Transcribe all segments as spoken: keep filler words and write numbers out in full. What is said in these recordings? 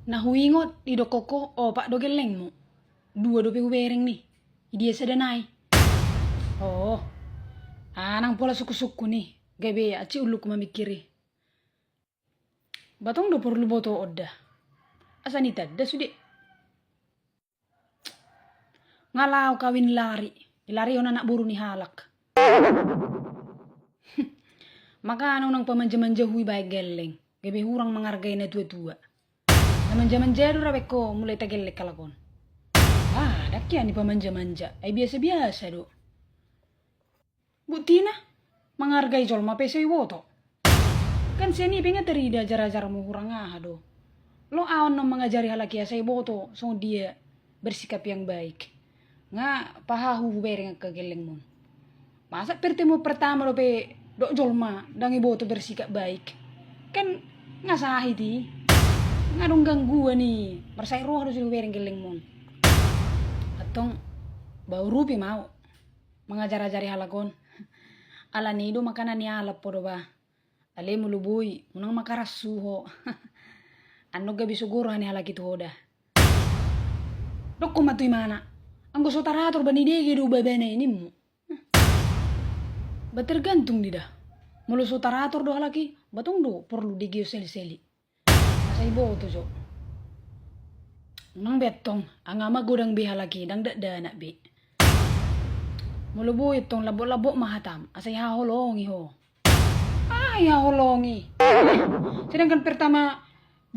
Na huingot didokkon ho opat do gellengmu. Dua dope hubereng ni. Idia sada nai? Oh. Ah, ndang pola sungkun-sungkun i. Gabe aci ulungku mamingkiri. Ba tong do porlu botoon da. Asa nitanda sude. Nga laho kawin lari, dilarihon anak boru ni halak. Makana unang pamanja-manja huibaen gelleng, gabe hurang manghargai na tua-tua. Na manja-manja do rabe ho mulai tagalleng halak on. Ah, ndang ia ni pamanja-manja, ai biasa-biasa do. Buktina, manghargai jolma pe so iboto. Kan sian i pe nga tarida ajar-ajarmu hurang aha do. Lo aon na mangajari halak i asa iboto songon dia bersikap yang baik. Nga pahahu hubereng angka gellengmon. Masa pertemuan pertama dope dok jolma ndang iboto bersikap baik. Kan nga sahit i. Nga dong gangguan i. Marsahit roha do sude hubereng gellengmon. Antong ba urupi ma au. Mangajar-ajari halak on. Alani i do makana nialap ho do ba. Ale molo boi, unang ma karas tu ho. Annon gabe so gor roha ni halak i tu ho da. Dokkon ma tu imana. Anggo so tarator ba ni dege do babana i nimmu. Ba tergantung di da. Molo so tarator do halak i, ba tong do porlu dege seli-seli. Asa iboto jo. Unang be antong, anggo ma godang be halak i, ndang dakdanak be. Molo boi antong lambok-lambok ma hatam, asa ihaholongi ho. Ah, ihaholongi. Sedangkan pertama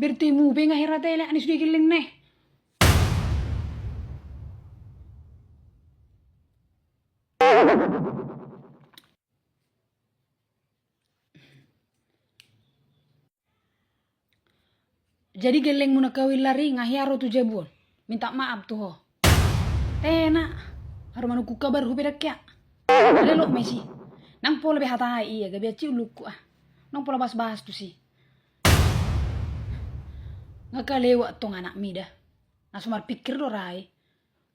bertemu pe nga hera tele ani sude gellengna i. Jadi gellengmu na kawin lari nga hea ro tu jabu on minta maaf tu ho. Tena, haru manungkun kabar hu pe dang hea. Alelok ma isi. Ndang pola be hatai ia, gabe aci ulungku ah. Ndang pola bahas-bahas tusi. Nga kalewat tong anakmi da. Na so marpikir do ra i.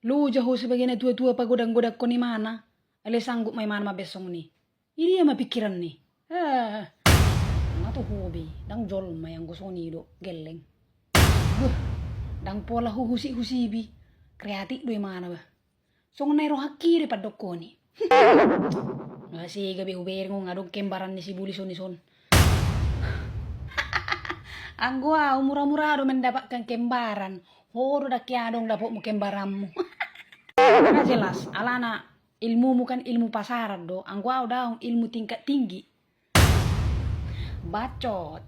Loja ho sebagai na tua-tua pagodang-godangkon imana. Ale sanggup ma imana mambaen songon i. Idia ma pikiranni. Eh. Nga tu hobi, ndang jolma i anggo songon i do gelleng. Beuh, ndang pola huhusip-husipi. Kreatif do imana bah. Songon na i rohangki do i pandokkon i. Nga sega be hubereng on nga adong kembaran ni si Bulis on dison. Anggo au mura-mura do mendapatkan kembaran. Ho do dang hea adong dapotmu kembaranmu. Nga jelas, alana ilmumu kan ilmu pasaran do, anggo au daong ilmu tingkat tinggi. Bacot.